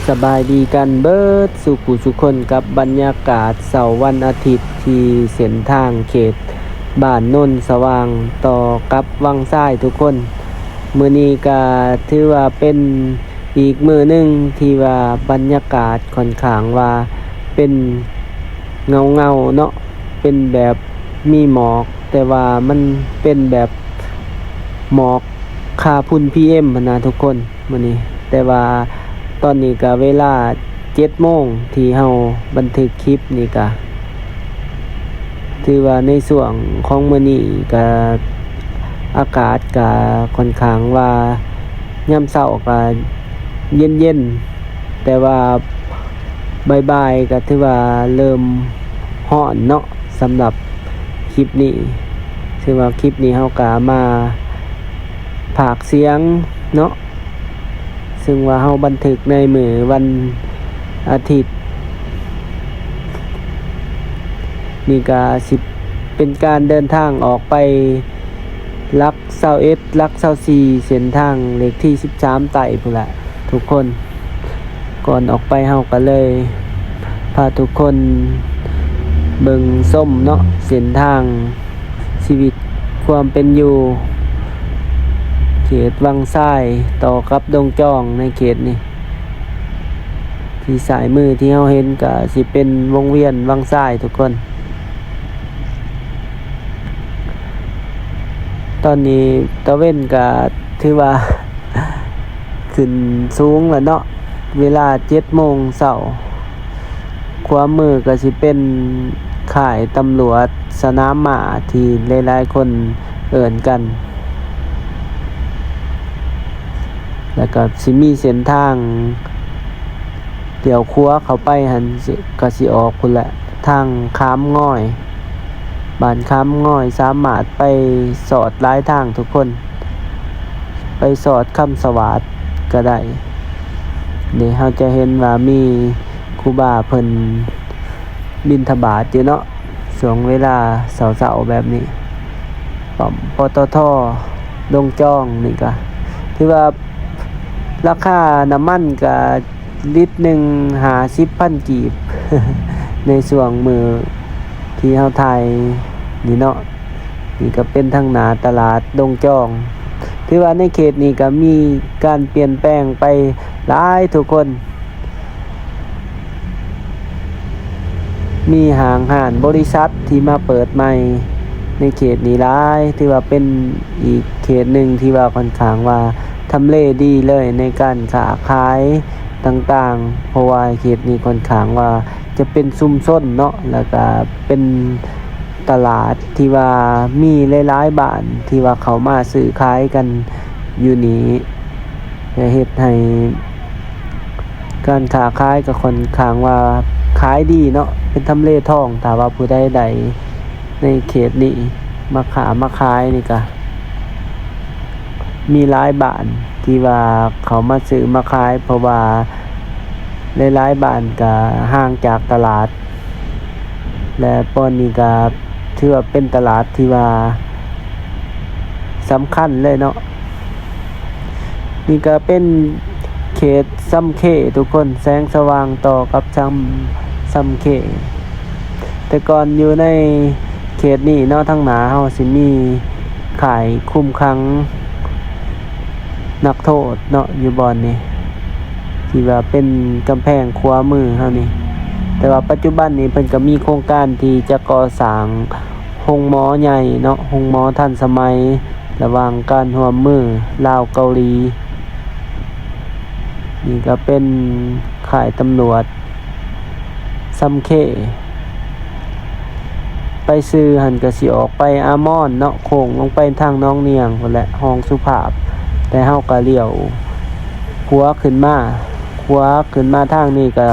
ສະບາຍດີກັນເບິດສູ່ຜູ້ສູ່ຄົນ ກັບບັນຍາກາດເຊົ້າວັນອາທິດ ທີ່ເສັ້ນທາງເຂດບ້ານໂນນສະຫວ່າງ ຕໍ່ກັບວັງຊາຍທຸກຄົນ. ມື້ນີ້ກະຖືວ່າເປັນອີກມື້ໜຶ່ງທີ່ວ່າບັນຍາກາດຂ້ອນຂ້າງວ່າເປັນເງົາໆເນາະ, ເປັນແບບມີໝອກ ແຕ່ວ່າມັນເປັນແບບໝອກຄ່າຝຸ່ນ ພີເອັມ ຫັ້ນນະທຸກຄົນ. ມື້ນີ້ ແຕ່ວ່າຕອນນີ້ກະເວລາເຈັດໂມງ ທີ່ເຮົາບັນທຶກຄລິບນີ້ກະ ຖືວ່າໃນຊ່ວງຂອງມື້ນີ້ກະ ອາກາດກະຂ້ອນຂ້າງວ່າ ຍາມເຊົ້າກະເຢັນໆ ແຕ່ວ່າບ່າຍໆກະຖືວ່າເລີ່ມຮ້ອນເນາະ. ສຳລັບຄລິບນີ້ ຖືວ່າຄລິບນີ້ເຮົາກະມາພາກສຽງເນາະ ຊຶ່ງວ່າເຮົາບັນທຶກໃນມື້ວັນອາທິດ ນີ້ກະຊິເປັນການເດີນທາງອອກໄປຫຼັກຊາວເອັດ ຫຼັກຊາວສີ່ ເສັ້ນທາງເລກທີສິບສາມໃຕ້ພຸ້ນລະທຸກຄົນ. ກ່ອນອອກໄປເຮົາກະເລີຍພາທຸກຄົນເບິ່ງຊົມເນາະ ເສັ້ນທາງ ຊີວິດຄວາມເປັນຢູ່ເຂດວັງຊາຍ ຕໍ່ກັບດົງຈອງໃນເຂດນີ້. ທີ່ຊ້າຍມືທີ່ເຮົາເຫັນກະຊິເປັນວົງວຽນວັງຊາຍທຸກຄົນ. ຕອນນີ້ຕາເວັນກະຖືວ່າຂຶ້ນສູງແລ້ວເນາະ ເວລາເຈັດໂມງເຊົ້າ. ຂວາມືກະຊິເປັນຄ້າຍຕຳຫຼວດສະໜາມມ້າທີ່ຫຼາຍໆຄົນເອີ້ນກັນ ແລ້ວກະຊິມີເສັ້ນທາງລ້ຽວຂວາເຂົ້າໄປຫັ້ນ ກະຊິອອກພຸ້ນແຫຼະ ທາງຂາມງອຍ ບ້ານຂາມງອຍ ສາມາດໄປສອດຫຼາຍທາງທຸກຄົນ. ໄປສອດຄຳສະຫວາດກະໄດ້. ນີ້ເຮົາຈະເຫັນວ່າມີຄູບາເພິ່ນບິນທະບາດຢູ່ເນາະ ຊ່ວງເວລາເຊົ້າໆແບບນີ້. ປ້ອມ ປຕທ ດົງຈອງນີ້ກະ ຖືວ່າລາຄານ້ຳມັນກະ ລິດໜຶ່ງຫ້າສິບພັນກີບ ໃນຊ່ວງມື້ທີ່ເຮົາຖ່າຍນີ້ເນາະ. ນີ້ກະເປັນທາງໜ້າຕະຫຼາດດົງຈອງ ຖືວ່າໃນເຂດນີ້ກະມີການປ່ຽນແປງໄປຫຼາຍທຸກຄົນ. ມີຫ້າງຮ້ານບໍລິສັດທີ່ມາເປີດໃໝ່ໃນເຂດນີ້ຫຼາຍ ຖືວ່າເປັນອີກເຂດໜຶ່ງທີ່ວ່າຂ້ອນຂ້າງວ່າທຳເລດີເລີຍ ໃນການຄ້າຂາຍຕ່າງໆ ເພາະວ່າເຂດນີ້ຂ້ອນຂ້າງວ່າຈະເປັນຊຸມຊົນເນາະ ແລ້ວກະເປັນຕະຫຼາດທີ່ວ່າມີຫຼາຍໆບ້ານທີ່ວ່າເຂົ້າມາຊື້ຂາຍກັນຢູ່ນີ້ ແລະ ເຮັດໃຫ້ ການຄ້າຂາຍກະຂ້ອນຂ້າງວ່າຂາຍດີເນາະ ເປັນທຳເລທອງ. ຖ້າວ່າຜູ້ໃດໃດໃນເຂດນີ້ມາຄ້າມາຂາຍນີ້ກະມີຫຼາຍບ້ານທີ່ວ່າເຂົາມາຊື້ມາຂາຍ ເພາະວ່າຫຼາຍໆບ້ານກະຫ່າງຈາກຕະຫຼາດ ແລະ ບ່ອນນີ້ກະຖືວ່າເປັນຕະຫຼາດທີ່ວ່າສຳຄັນເລີຍເນາະ. ນີ້ກະເປັນເຂດຊຳເຄທຸກຄົນ ແສງສະຫວ່າງຕໍ່ກັບຊຳ ຊຳເຄ. ແຕ່ກ່ອນຢູ່ໃນເຂດນີ້ເນາະ ທາງໜ້າເຮົາຊິມີຄ້າຍຄຸມຂັງ ນັກໂທດເນາະ ຢູ່ບ່ອນນີ້ ທີ່ວ່າເປັນກຳແພງຂວາມືເຮົານີ້. ແຕ່ວ່າປັດຈຸບັນນີ້ເພິ່ນກະມີໂຄງການທີ່ຈະກໍ່ສ້າງໂຮງໝໍໃຫຍ່ເນາະ ໂຮງໝໍທັນສະໄໝ ລະຫວ່າງການຮ່ວມມືລາວເກົາຫຼີ. ນີ້ກະເປັນຄ້າຍຕຳຫຼວດ ຊຳເຄ. ໄປຊື່ຫັ້ນກະຊິອອກໄປອາມອນເນາະ ໂຄ້ງລົງໄປທາງໜອງນຽງພຸ້ນແຫຼະ ຮອງສຸພາບ. ແຕ່ເຮົາກະລ້ຽວຂວາຂຶ້ນມາ ຂວາຂຶ້ນມາທາງນີ້ກະ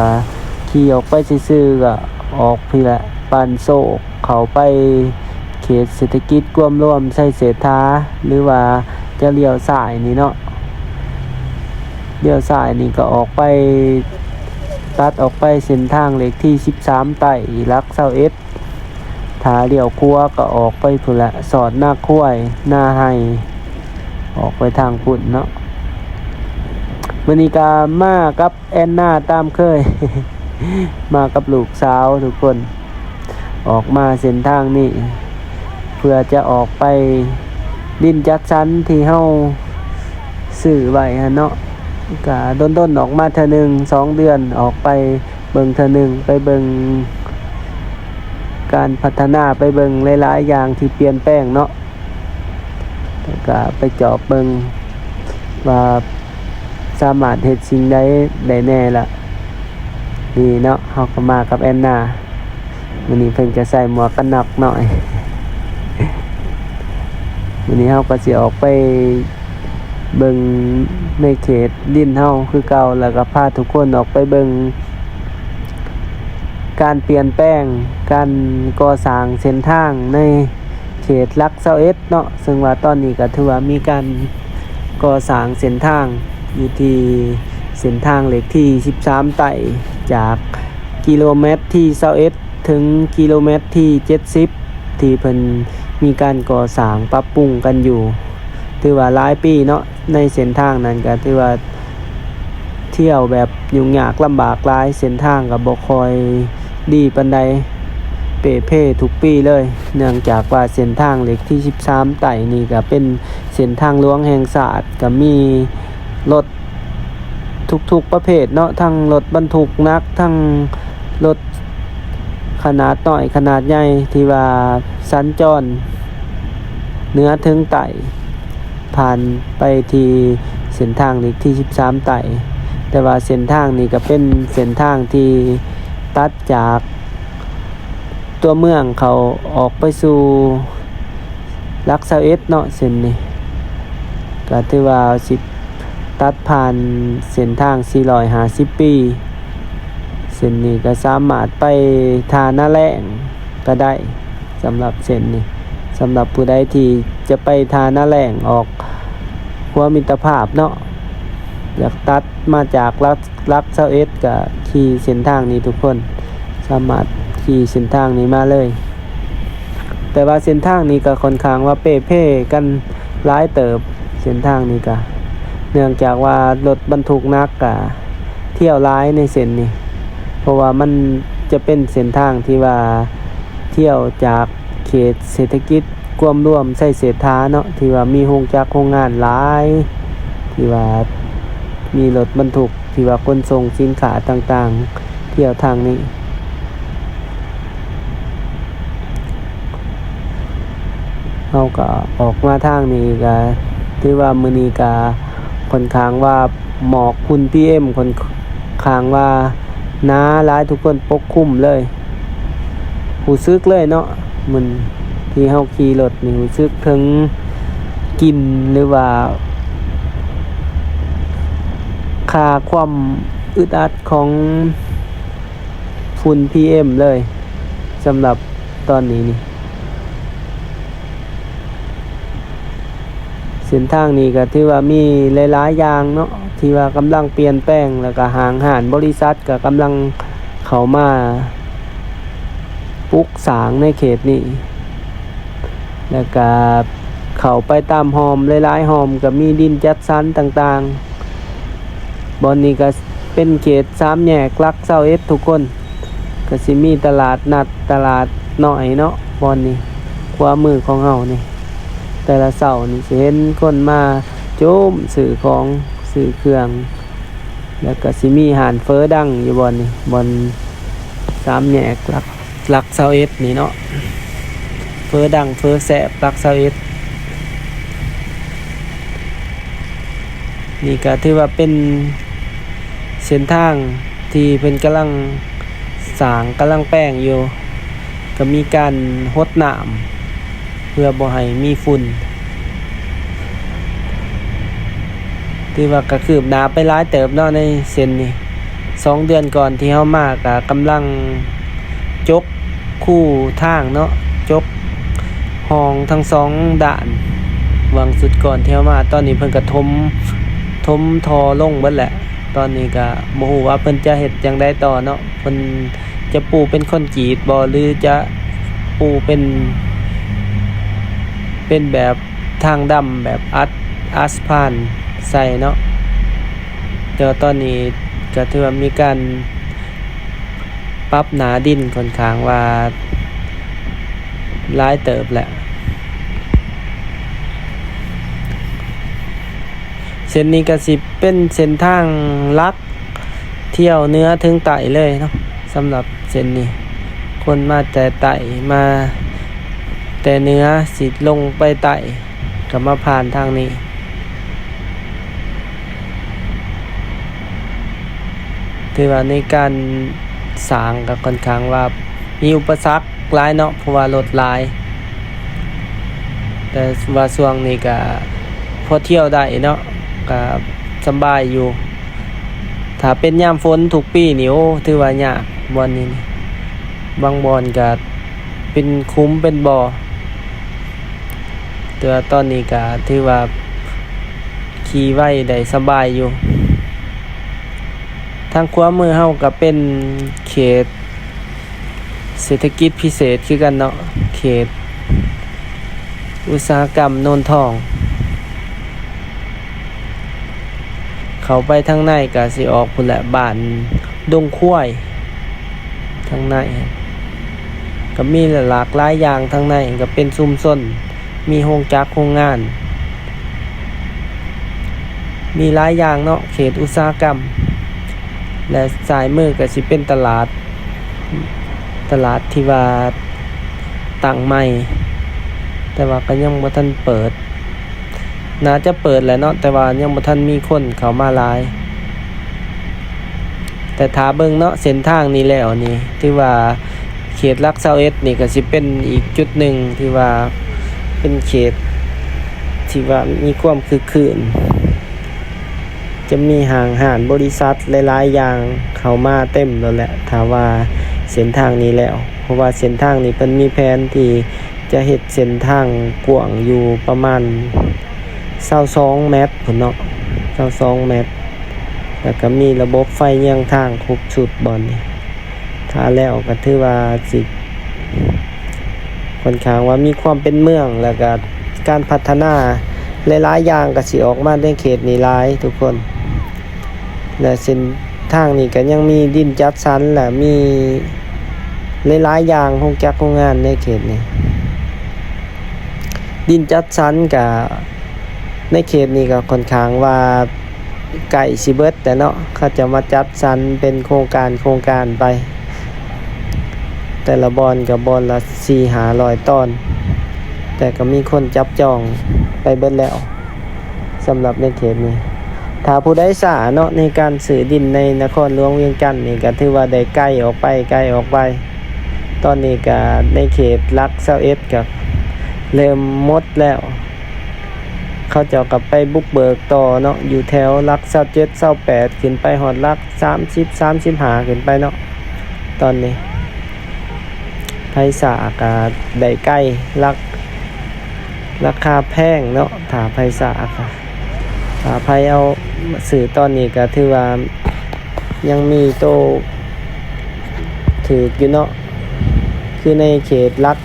ຂີ່ອອກໄປຊື່ໆ ກະອອກພີ້ແຫຼະ ປານໂຊກ ເຂົ້າໄປເຂດເສດຖະກິດກວມລວມໄຊເສດຖາ ຫຼືວ່າຈະລ້ຽວຊ້າຍນີ້ເນາະ. ລ້ຽວຊ້າຍນີ້ກະອອກໄປ ຕັດອອກໄປເສັ້ນທາງເລກທີສິບສາມໃຕ້ ຫຼັກຊາວເອັດ ຖ້າລ້ຽວຂວາກະອອກໄປພຸ້ນແຫຼະ ສອດນາຄວາຍ ນາໄຮ່ ອອກໄປທາງພຸ້ນເນາະ. ມື້ນີ້ກໍມາກັບແອນນາຕາມເຄີຍ ມາກັບລູກສາວທຸກຄົນ ອອກມາເສັ້ນທາງນີ້ ເພື່ອຈະອອກໄປດິນຈັດສັນທີ່ເຮົາຊື້ໄວ້ຫັ້ນເນາະ. ກະດົນໆອອກມາເທື່ອໜຶ່ງ ສອງເດືອນອອກໄປເບິ່ງເທື່ອໜຶ່ງ ໄປເບິ່ງການພັດທະນາ ໄປເບິ່ງຫຼາຍໆຢ່າງທີ່ປ່ຽນແປງເນາະ. ແລ້ວກະໄປຈອບເບິ່ງວ່າສາມາດເຮັດສິ່ງໃດໄດ້ແດ່ລະ. ນີ້ເນາະ ເຮົາກໍມາກັບແອນນາ. ມື້ນີ້ເພິ່ນກໍໃສ່ໝວກກັນນັອກນ້ອຍ. ມື້ນີ້ເຮົາກໍຊິອອກໄປເບິ່ງໃນເຂດດິນເຮົາຄືເກົ່າ ແລ້ວກໍພາທຸກຄົນອອກໄປເບິ່ງການປ່ຽນແປງ ການກໍ່ສ້າງເສັ້ນທາງໃນເຂດຫຼັກຊາວເອັດເນາະ. ເຊິ່ງວ່າຕອນນີ້ກໍຖືວ່າມີການກໍ່ສ້າງເສັ້ນທາງຢູ່ທີ່ເສັ້ນທາງເລກທີສິບສາມໃຕ້ ຈາກກິໂລແມັດທີຊາວເອັດ ເຖິງກິໂລແມັດທີເຈັດສິບ ທີ່ເພິ່ນມີການກໍ່ສ້າງປັບປຸງກັນຢູ່ ຖືວ່າຫຼາຍປີເນາະ. ໃນເສັ້ນທາງນັ້ນກໍຖືວ່າທ່ຽວແບບຫຍຸ້ງຍາກລຳບາກຫຼາຍ ເສັ້ນທາງກໍບໍ່ຄ່ອຍດີປານໃດ ເປ່ເພທຸກປີເລີຍ ເນື່ອງຈາກວ່າເສັ້ນທາງເລກທີສິບສາມໃຕ້ນີ້ກໍເປັນເສັ້ນທາງຫຼວງແຫ່ງຊາດ ກໍມີລົດ ທຸກໆປະເພດເນາະ ທັງລົດບັນທຸກໜັກ ທັງລົດຂະໜາດນ້ອຍ ຂະໜາດໃຫຍ່ ທີ່ວ່າສັນຈອນເໜືອເຖິງໃຕ້ ຜ່ານໄປທີ່ເສັ້ນທາງເລກທີສິບສາມໃຕ້. ແຕ່ວ່າເສັ້ນທາງນີ້ກໍເປັນເສັ້ນທາງທີ່ຕັດຈາກ ຕົວເມືອງເຂົ້າອອກໄປສູ່ຫຼັກຊາວເອັດເນາະ. ເສັ້ນນີ້ກໍຖືວ່າຊິຕັດຜ່ານເສັ້ນທາງສີ່ຮ້ອຍຫ້າສິບປີ. ເສັ້ນນີ້ກໍສາມາດໄປທ່ານາແລ້ງກໍໄດ້ ສຳລັບເສັ້ນນີ້ ສຳລັບຜູ້ໃດທີ່ຈະໄປທ່ານາແລ້ງ ອອກຂົວມິດຕະພາບເນາະ ຢາກຕັດມາຈາກຫຼັກ ຫຼັກຊາວເອັດ ກະຂີ່ເສັ້ນທາງນີ້ທຸກຄົນ ສາມາດຂີ່ເສັ້ນທາງນີ້ມາເລີຍ. ແຕ່ວ່າເສັ້ນທາງນີ້ກະຂ້ອນຂ້າງວ່າເປ່ເພກັນຫຼາຍເຕີບ ເສັ້ນທາງນີ້ກະ ເນື່ອງຈາກວ່າລົດບັນທຸກໜັກກະທ່ຽວຫຼາຍໃນເສັ້ນນີ້ ເພາະວ່າມັນຈະເປັນເສັ້ນທາງທີ່ວ່າທ່ຽວຈາກເຂດເສດຖະກິດ ກວມລວມໄຊເສດຖາເນາະ ທີ່ວ່າມີໂຮງຈັກໂຮງງານຫຼາຍ ທີ່ວ່າມີລົດບັນທຸກທີ່ວ່າຂົນສົ່ງສິນຄ້າຕ່າງໆ ທ່ຽວທາງນີ້. ເຮົາກໍອອກມາທາງນີ້ກໍຖືວ່າມື້ນີ້ກໍຂ້ອນຂ້າງວ່າໝອກຝຸ່ນ ພີເອັມ ຂ້ອນຂ້າງວ່າໜາຫຼາຍ ທຸກຄົນປົກຄຸມເລີຍ. ຮູ້ສຶກເລີຍເນາະ ມັນ ທີ່ເຮົາຂີ່ລົດນີ້ ຮູ້ສຶກເຖິງກິ່ນ ຫຼືວ່າຄ່າຄວາມອຶດອັດຂອງຝຸ່ນ ພີເອັມ ເລີຍ ສຳລັບຕອນນີ້ນີ້. ເສັ້ນທາງນີ້ກໍຖືວ່າມີຫຼາຍໆຢ່າງເນາະ ທີ່ວ່າກຳລັງປ່ຽນແປງ ແລ້ວກໍຫ້າງຮ້ານບໍລິສັດກໍກຳລັງເຂົ້າມາປຸກສ້າງໃນເຂດນີ້ ແລ້ວກໍເຂົ້າໄປຕາມຮ່ອມ ຫຼາຍໆຮ່ອມກໍມີດິນຈັດສັນຕ່າງໆ. ບ່ອນນີ້ກໍເປັນເຂດສາມແຍກຫຼັກຊາວເອັດທຸກຄົນ ກໍຊິມີຕະຫຼາດນັດ ຕະຫຼາດນ້ອຍເນາະ ບ່ອນນີ້ ຂວາມືຂອງເຮົານີ້ ແຕ່ລະເຊົ້ານີ້ຊິເຫັນຄົນມາໂຈມຊື້ຂອງ ຊື້ເຄື່ອງ ແລ້ວກໍຊິມີຮ້ານເຝີດັງຢູ່ບ່ອນນີ້ ບ່ອນສາມແຍກຫຼັກ ຫຼັກຊາວເອັດນີ້ເນາະ ເຝີດັງເຝີແຊບຫຼັກຊາວເອັດ. ນີ້ກໍຖືວ່າເປັນເສັ້ນທາງທີ່ເພິ່ນກຳລັງສ້າງ ກຳລັງແປງຢູ່ ກໍມີການຫົດນ້ຳເພື່ອບໍ່ໃຫ້ມີຝຸ່ນ. ຖືວ່າກໍຄືບໜ້າໄປຫຼາຍເຕີບເນາະ ໃນເສັ້ນນີ້. ສອງເດືອນກ່ອນທີ່ເຮົາມາກໍກຳລັງຈົກ ຄູທາງເນາະ ຈົກຮ່ອງທັງສອງດ້ານ ຫວ່າງສຸດກ່ອນທີ່ເຮົາມາ. ຕອນນີ້ເພິ່ນກະຖົມ ຖົມທໍ່ລົງເບິດແຫຼະ. ຕອນນີ້ກະບໍ່ຮູ້ວ່າເພິ່ນຈະເຮັດຈັ່ງໃດຕໍ່ເນາະ ເພິ່ນຈະປູເປັນຄອນກຣີດບໍ່ ຫຼືຈະປູເປັນ ເປັນແບບ ທາງດຳແບບອັດອາສະພານໃສ່ເນາະ. ແຕ່ວ່າຕອນນີ້ກໍຖືວ່າມີການປັບໜາດິນຂ້ອນຂ້າງວ່າຫຼາຍເຕີບແລ້ວ. ເສັ້ນນີ້ກໍຊິເປັນເສັ້ນທາງຫຼັກ ທ່ຽວເໜືອເຖິງໃຕ້ເລີຍເນາະ. ສຳລັບເສັ້ນນີ້ ຄົນມາແຕ່ໃຕ້ ມາແຕ່ເໜືອ ຊິລົງໄປໃຕ້ ກໍມາຜ່ານທາງນີ້. ຖືວ່າໃນການສ້າງກໍຂ້ອນຂ້າງວ່າມີອຸປະສັກຫຼາຍເນາະ ເພາະວ່າລົດຫຼາຍ, ແຕ່ວ່າຊ່ວງນີ້ກໍພໍທ່ຽວໄດ້ເນາະ ກໍສຳບາຍຢູ່. ຖ້າເປັນຍາມຝົນທຸກປີນີ້ ໂອ້ ຖືວ່າຍາກບ່ອນນີ້. ບາງບ່ອນກໍເປັນຂຸມເປັນບໍ່, ແຕ່ວ່າຕອນນີ້ກໍຖືວ່າຂີ່ໄວໄດ້ສະບາຍຢູ່. ທາງຂວາມືເຮົາກໍເປັນເຂດເສດຖະກິດພິເສດຄືກັນເນາະ, ເຂດອຸດສາຫະກຳໂນນທອງ. ເຂົ້າໄປທາງໃນກໍຊິອອກພຸ້ນແຫຼະ ບ້ານດົງຄວາຍ. ທາງໃນກໍມີຫຼາກຫຼາຍຢ່າງ, ທາງໃນກໍເປັນຊຸມຊົນ ມີໂຮງຈັກໂຮງງານ ມີຫຼາຍຢ່າງເນາະ ເຂດອຸດສາຫະກຳ. ແລະ ຊ້າຍມືກໍຊິເປັນຕະຫຼາດ, ຕະຫຼາດທີ່ວ່າຕັ້ງໃໝ່ ແຕ່ວ່າກໍຍັງບໍ່ທັນເປີດ. ໜ້າຈະເປີດແຫຼະເນາະ ແຕ່ວ່າຍັງບໍ່ທັນມີຄົນເຂົ້າມາຫຼາຍ. ແຕ່ຖ້າເບິ່ງເນາະ ເສັ້ນທາງນີ້ແລ້ວນີ້ ຖືວ່າເຂດຫຼັກຊາວເອັດນີ້ກໍຊິເປັນອີກຈຸດໜຶ່ງທີ່ວ່າເປັນເຂດທີ່ວ່າມີຄວາມຄຶກຄື້ນ, ຈະມີຫ້າງຮ້ານບໍລິສັດຫຼາຍໆຢ່າງເຂົ້າມາເຕັມໂລດແຫຼະ ຖ້າວ່າເສັ້ນທາງນີ້ແລ້ວ. ເພາະວ່າເສັ້ນທາງນີ້ເພິ່ນມີແຜນທີ່ ຈະເຮັດເສັ້ນທາງກວ້າງຢູ່ປະມານຊາວສອງແມັດພຸ້ນເນາະ, ຊາວສອງແມັດ, ແລ້ວກໍມີລະບົບໄຟເຍືອງທາງຄົບຊຸດບ່ອນນີ້. ຖ້າແລ້ວກໍຖືວ່າຊິຂ້ອນຂ້າງວ່າມີຄວາມເປັນເມືອງ, ແລ້ວກໍການພັດທະນາຫຼາຍໆຢ່າງກໍຊິອອກມາໃນເຂດນີ້ຫຼາຍທຸກຄົນ. ແລະ ເສັ້ນທາງນີ້ກໍຍັງມີດິນຈັດສັນ ແລະ ມີຫຼາຍໆຢ່າງ ໂຮງຈັກໂຮງງານໃນເຂດນີ້. ດິນຈັດສັນກໍໃນເຂດນີ້ກໍຂ້ອນຂ້າງວ່າໃກ້ຊິເບິດແລ້ວເນາະ, ເຂົາເຈົ້າມາຈັດສັນເປັນໂຄງການ ໂຄງການໄປ, ແຕ່ລະບ່ອນກໍບ່ອນລະສີ່ຫ້າຮ້ອຍຕອນ, ແຕ່ກໍມີຄົນຈັບຈອງໄປເບິດແລ້ວ. ສຳລັບໃນເຂດນີ້ ຖ້າຜູ້ໃດຊ້າເນາະ ໃນການຊື້ດິນໃນນະຄອນຫຼວງວຽງຈັນນີ້ ກໍຖືວ່າໄດ້ໄກອອກໄປ ໄກອອກໄປ. ຕອນນີ້ກໍໃນເຂດຫຼັກຊາວເອັດກໍເລີ່ມໝົດແລ້ວ, ເຂົາເຈົ້າກໍໄປບຸກເບີກຕໍ່ເນາະ ຢູ່ແຖວຫຼັກຊາວເຈັດ ຊາວແປດ ຂຶ້ນໄປຮອດຫຼັກສາມສິບ ສາມສິບຫ້າ ຂຶ້ນໄປເນາະ. ຕອນນີ້ ໃຜຊ້າກໍໄດ້ໄກ ລາ ລາຄາແພງເນາະ ຖ້າໃຜຊ້າກໍ ຖ້າໃຜເອົາຊື້ຕອນນີ້ກໍຖືວ່າຍັງມີໂຕຖືກຢູ່ເນາະ. ຄືໃນເຂດຫຼັກ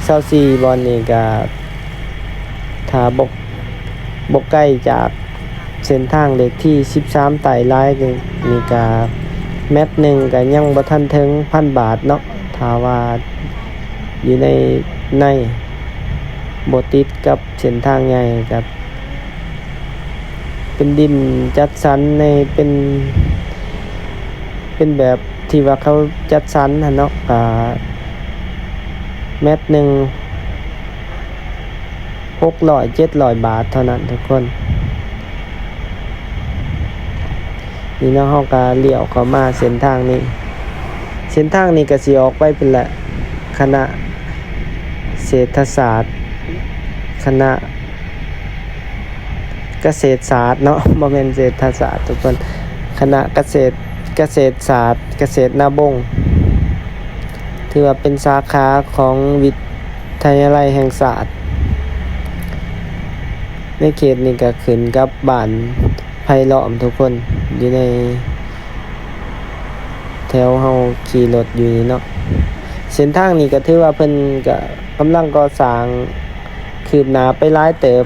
ຊາວສີ່ບ່ອນນີ້ກໍ ຖ້າບໍ່ ບໍ່ໄກຈາກເສັ້ນທາງເລກທີສິບສາມໃຕ້ຫຼາຍ ນີ້ກະແມັດໜຶ່ງກະຍັງບໍ່ທັນເຖິງພັນບາດເນາະ, ຖ້າວ່າຢູ່ໃນ ໃນ ບໍ່ຕິດກັບເສັ້ນທາງໃຫຍ່ ກະເປັນດິນຈັດສັນໃນ ເປັນ ເປັນແບບທີ່ວ່າເຂົາຈັດສັນຫັ້ນເນາະ, ກະແມັດໜຶ່ງ ຫົກຮ້ອຍ ເຈັດຮ້ອຍບາດເທົ່ານັ້ນທຸກຄົນ. ນີ້ເນາະ ເຮົາກໍລ້ຽວເຂົ້າມາເສັ້ນທາງນີ້, ເສັ້ນທາງນີ້ກໍຊິອອກໄປພຸ້ນແຫຼະ ຄະນະເສດຖະສາດ ຄະນະກະເສດສາດເນາະ, ບໍ່ແມ່ນເສດຖະສາດທຸກຄົນ, ຄະນະກະເສດ ກະເສດສາດ ກະເສດນາບົງ ຖືວ່າເປັນສາຂາຂອງວິທະຍາໄລແຫ່ງຊາດ. ໃນເຂດນີ້ກໍຂຶ້ນກັບບ້ານໄຜ່ລ້ອມທຸກຄົນ ຢູ່ໃນແຖວເຮົາຂີ່ລົດຢູ່ນີ້ເນາະ. ເສັ້ນທາງນີ້ກໍຖືວ່າເພິ່ນກໍກຳລັງກໍ່ສ້າງ ຄືບໜ້າໄປຫຼາຍເຕີບ.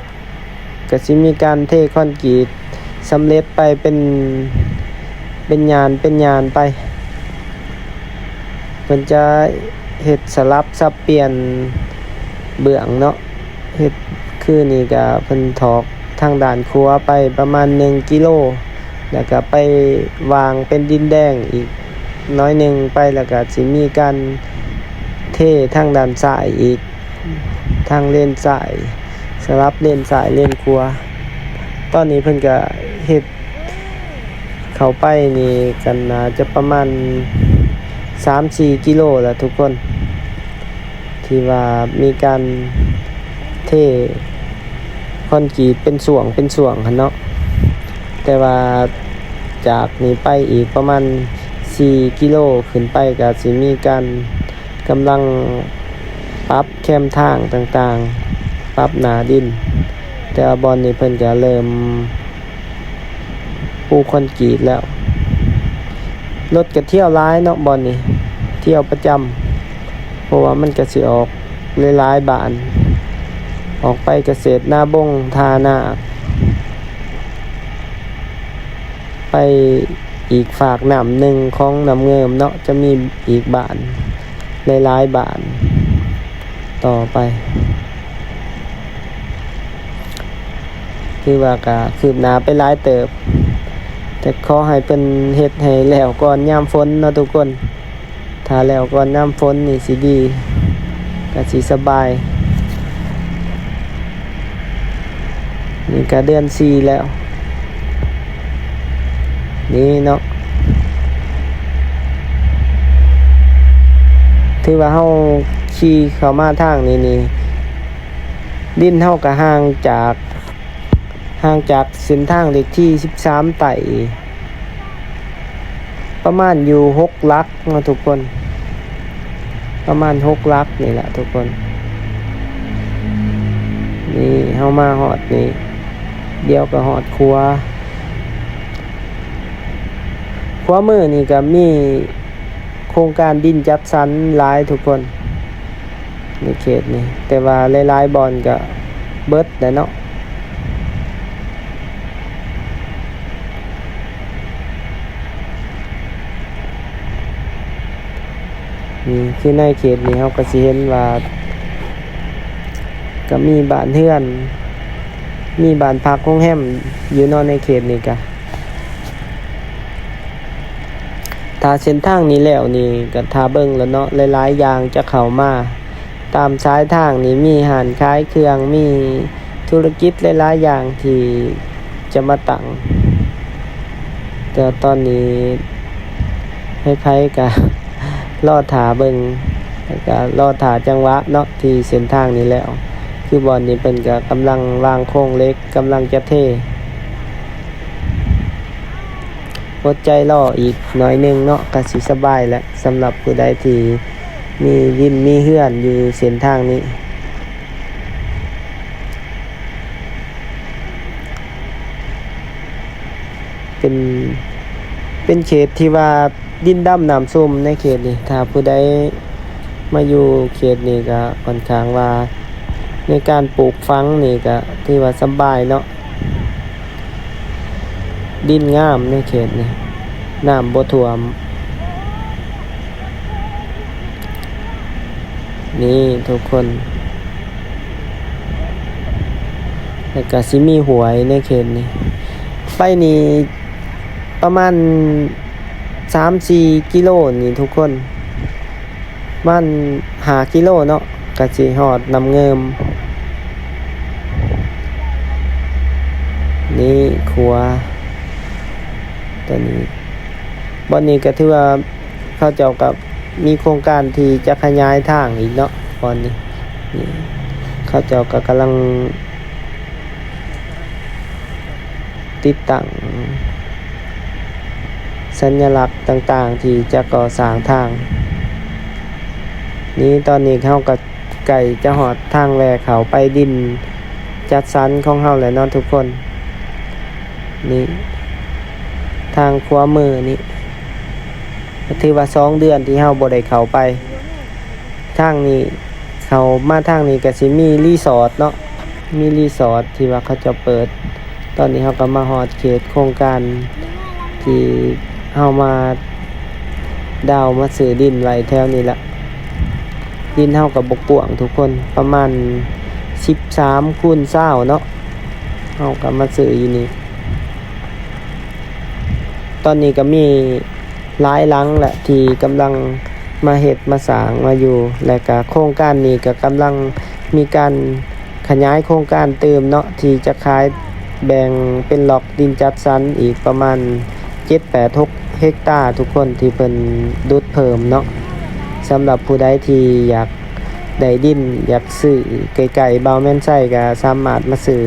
ກະຊິມີການເທຄອນກຣີດ ສຳເລັດໄປເປັນ ເປັນຍານ ເປັນຍານໄປ. ເພິ່ນຈະເຮັດສະຫຼັບສັບປ່ຽນເບື້ອງເນາະ, ເຮັດຄືນີ້ກະເພິ່ນຖອກທາງດ້ານຂວາໄປປະມານໜຶ່ງກິໂລ ແລ້ວກະໄປວາງເປັນດິນແດງອີກໜ້ອຍໜຶ່ງໄປ ແລ້ວກະຊິມີການເທທາງດ້ານຊ້າຍອີກ. ທາງເລນຊ້າຍ ສະຫຼັບເລນຊ້າຍເລນຂວາ. ຕອນນີ້ເພິ່ນກະເຮັດເຂົ້າໄປນີ້ ກໍໜ້າຈະປະມານສາມສີ່ກິໂລລະທຸກຄົນ ທີ່ວ່າມີການເທຄອນກຣີດເປັນຊ່ວງເປັນຊ່ວງຫັ້ນເນາະ. ແຕ່ວ່າຈາກນີ້ໄປອີກປະມານສີ່ກິໂລຂຶ້ນໄປ ກໍຊິມີການ ກຳລັງປັບແຄມທາງຕ່າງໆ, ປັບໜ້າດິນ. ແຕ່ວ່າບ່ອນນີ້ເພິ່ນກະເລີ່ມປູຄອນກຣີດແລ້ວ. ລົດກະທ່ຽວຫຼາຍເນາະບ່ອນນີ້, ທ່ຽວປະຈຳ, ເພາະວ່າມັນກະຊິອອກຫຼາຍໆບ້ານ, ອອກໄປກະເສດນາບົງ ທ່ານາກ ໄປອີກຟາກນ້ຳໜຶ່ງຂອງນ້ຳເງິມເນາະ, ຈະມີອີກບ້ານ ຫຼາຍໆບ້ານຕໍ່ໄປ. ຖືວ່າກະຄືບໜ້າໄປຫຼາຍເຕີບ, ແຕ່ຂໍໃຫ້ເພິ່ນເຮັດໃຫ້ແລ້ວກ່ອນຍາມຝົນເນາະທຸກຄົນ. ຖ້າແລ້ວກ່ອນຍາມຝົນນີ້ຊິດີ, ກະຊິສະບາຍ. ນີ້ກະເດືອນສີ່ແລ້ວ ນີ້ເນາະ. ຖືວ່າເຮົາຂີ່ເຂົ້າມາທາງນີ້ນີ້ ດິນເຮົາກະຫ່າງຈາກ ຫ່າງຈາກເສັ້ນທາງເລກທີສິບສາມໃຕ້ ປະມານຢູ່ຫົກຫຼັກເນາະທຸກຄົນ, ປະມານຫົກຫຼັກນີ້ແຫຼະທຸກຄົນ. ນີ້ເຮົາມາຮອດນີ້ ດຽວກໍຮອດຂົວ. ຂວາມືນີ້ກໍມີໂຄງການດິນຈັດສັນຫຼາຍທຸກຄົນ. ໃນເຂດນີ້ ແຕ່ວ່າຫຼາຍໆບ່ອນກະເບິດແລ້ວເນາະ. ນີ້ຄືໃນເຂດນີ້ເຮົາກະຊິເຫັນວ່າ ກະມີບ້ານເຮືອນ ມີບ້ານພັກໂຮງແຮມຢູ່ເນາະ ໃນເຂດນີ້ກະ. ຖ້າເສັ້ນທາງນີ້ແລ້ວນີ້ ກໍຖ້າເບິ່ງແລ້ວເນາະ, ຫຼາຍໆຢ່າງຈະເຂົ້າມາ. ຕາມສາຍທາງນີ້ມີຮ້ານຂາຍເຄື່ອງ, ມີທຸລະກິດຫຼາຍໆຢ່າງທີ່ຈະມາຕັ້ງ. ແຕ່ຕອນນີ້ໃຜໆກໍລໍຖ້າເບິ່ງ ແລ້ວກໍລໍຖ້າຈັງຫວະເນາະ ທີ່ເສັ້ນທາງນີ້ແລ້ວ. ຄືບ່ອນນີ້ເພິ່ນກໍກຳລັງວາງໂຄງເຫຼັກ, ກຳລັງຈະເທ. ອົດໃຈລໍອີກໜ້ອຍໜຶ່ງເນາະ ກະຊິສະບາຍແຫຼະ ສຳລັບຜູ້ໃດທີ່ມີດິນມີເຮືອນຢູ່ເສັ້ນທາງນີ້. ເປັນ ເປັນເຂດທີ່ວ່າ ດິນດຳນ້ຳຊຸ່ມໃນເຂດນີ້. ຖ້າຜູ້ໃດມາຢູ່ເຂດນີ້ກໍຂ້ອນຂ້າງວ່າ ໃນການປູກຝັງນີ້ກໍຖືວ່າສະບາຍເນາະ, ດິນງາມໃນເຂດນີ້, ນ້ຳບໍ່ຖ້ວມ. ນີ້ທຸກຄົນ, ແລ້ວກໍຊິມີຫ້ວຍໃນເຂດນີ້. ໄປນີ້ປະມານສາມສີ່ກິໂລນີ້ທຸກຄົນ, ປະມານຫ້າກິໂລເນາະ, ກໍຊິຮອດນ້ຳເງິມ. ນີ້ຂົວຕົວນີ້, ບ່ອນນີ້ກໍຖືວ່າ ເຂົາເຈົ້າກໍມີໂຄງການທີ່ຈະຂະຫຍາຍທາງອີກເນາະ ບ່ອນນີ້. ນີ້ເຂົາເຈົ້າກໍກຳລັງຕິດຕັ້ງສັນຍະລັກຕ່າງໆທີ່ຈະກໍ່ສ້າງທາງ. ນີ້ຕອນນີ້ເຮົາກໍໃກ້ຈະຮອດທາງແວ່ເຂົ້າໄປດິນຈັດສັນຂອງເຮົາແລ້ວເນາະທຸກຄົນ. ນີ້ທາງຂວາມືນີ້ ກໍຖືວ່າສອງເດືອນທີ່ເຮົາບໍ່ໄດ້ເຂົ້າໄປທາງນີ້. ເຂົ້າມາທາງນີ້ກໍຊິມີຣີສອດເນາະ, ມີຣີສອດທີ່ວ່າເຂົາເຈົ້າເປີດ ຕອນນີ້ເຮົາກໍມາຮອດເຂດໂຄງການທີ່ເຮົາມາດາວມາຊື້ດິນໄວ້ແຖວນີ້ລະ. ດິນເຮົາກໍບໍ່ກວ້າງທຸກຄົນ ປະມານສິບສາມຄູນຊາວເນາະ. ເຮົາກໍມາຊື້ຢູ່ນີ້. ຕອນນີ້ກໍມີຫຼາຍຫຼັງແຫຼະທີ່ກຳລັງມາເຮັດມາສ້າງມາຢູ່ ແລະກະໂຄງການນີ້ກໍກຳລັງມີການຂະຫຍາຍໂຄງການຕື່ມເນາະ ທີ່ຈະຂາຍແບ່ງເປັນລັອກດິນຈັດສັນອີກປະມານເຈັດແປດຫົກເຮັກຕາທຸກຄົນ ທີ່ເພິ່ນດຸດເພີ່ມເນາະ. ສຳລັບຜູ້ໃດທີ່ຢາກ ໄດ້ດິນ ຢາກຊື້ໃກ້ໆບ່າວແມ່ນໄຊ ກໍສາມາດມາຊື້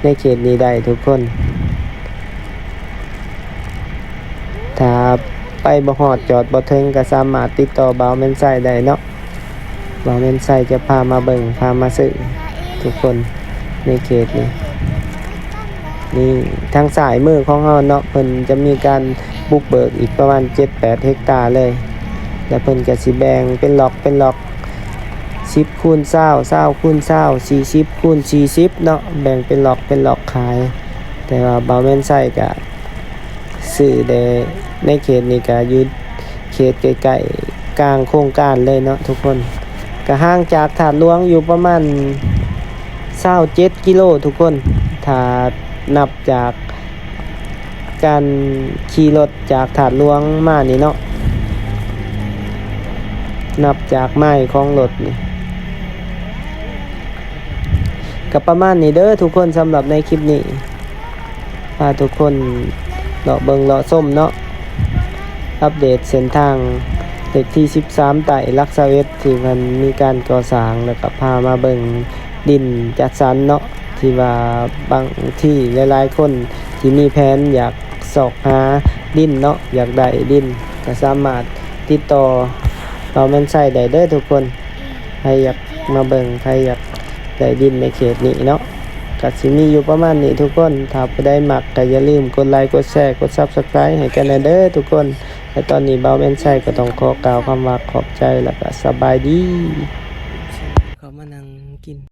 ໃນເຂດນີ້ໄດ້ທຸກຄົນ. ຖ້າໄປບໍ່ຮອດ ຈອດບໍ່ເຖິງ ກໍສາມາດຕິດຕໍ່ບ່າວແມ່ນໄຊໄດ້ເນາະ. ບ່າວແມ່ນໄຊຈະພາມາເບິ່ງ ພາມາຊື້ທຸກຄົນໃນເຂດນີ້. ນີ້ ທາງຊ້າຍມືຂອງເຮົາເນາະ ເພິ່ນຈະມີການບຸກເບີກອີກປະມານເຈັດແປດເຮັກຕາເລີຍ ແລະເພິ່ນກໍຊິແບ່ງເປັນລັອກເປັນລັອກ ສິບຄູນຊາວ ຊາວຄູນຊາວ ສີ່ສິບຄູນສີ່ສິບເນາະ ແບ່ງເປັນລັອກເປັນລັອກຂາຍ. ແຕ່ວ່າບ່າວແມ່ນໄຊກະຊື້ແດ່ໃນເຂດນີ້ ກະຢູ່ເຂດໃກ້ໆກາງໂຄງການເລີຍເນາະທຸກຄົນ. ກະຫ່າງຈາກທາດຫຼວງຢູ່ປະມານຊາວເຈັດກິໂລທຸກຄົນ ຖ້ານັບຈາກ ການຂີ່ລົດຈາກທາດຫຼວງມານີ້ເນາະ ນັບຈາກໄມຂອງລົດນີ້ ກໍປະມານນີ້ເດີທຸກຄົນ. ສຳລັບໃນຄລິບນີ້ ພາທຸກຄົນເລາະເບິ່ງເລາະຊົມເນາະ ອັບເດດເສັ້ນທາງເລກທີສິບສາມໃຕ້ຫຼັກຊາວເອັດ ທີ່ເພິ່ນມີການກໍ່ສ້າງ ແລ້ວກໍພາມາເບິ່ງດິນຈັດສັນເນາະ. ທີ່ວ່າບາງທີຫຼາຍໆຄົນທີ່ມີແຜນຢາກຊອກຫາດິນເນາະ ຢາກໄດ້ດິນ ກໍສາມາດຕິດຕໍ່ບ່າວແມ່ນໄຊໄດ້ເດີທຸກຄົນ. ໃຜຢາກມາເບິ່ງ ໃຜຢາກໄດ້ດິນໃນເຂດນີ້ເນາະ ກໍຊິມີຢູ່ປະມານນີ້ທຸກຄົນ. ຖ້າຜູ້ໃດມັກກໍຢ່າລືມກົດໄລ ກົດແຊ ກົດ Subscribe ໃຫ້ກັນແດ່ເດີທຸກຄົນ. ແລະຕອນນີ້ບ່າວແມ່ນໄຊກໍຕ້ອງຂໍກ່າວຄຳວ່າຂອບໃຈ ແລ້ວກໍສະບາຍດີ. ເຂົ້າມານັ່ງກິນ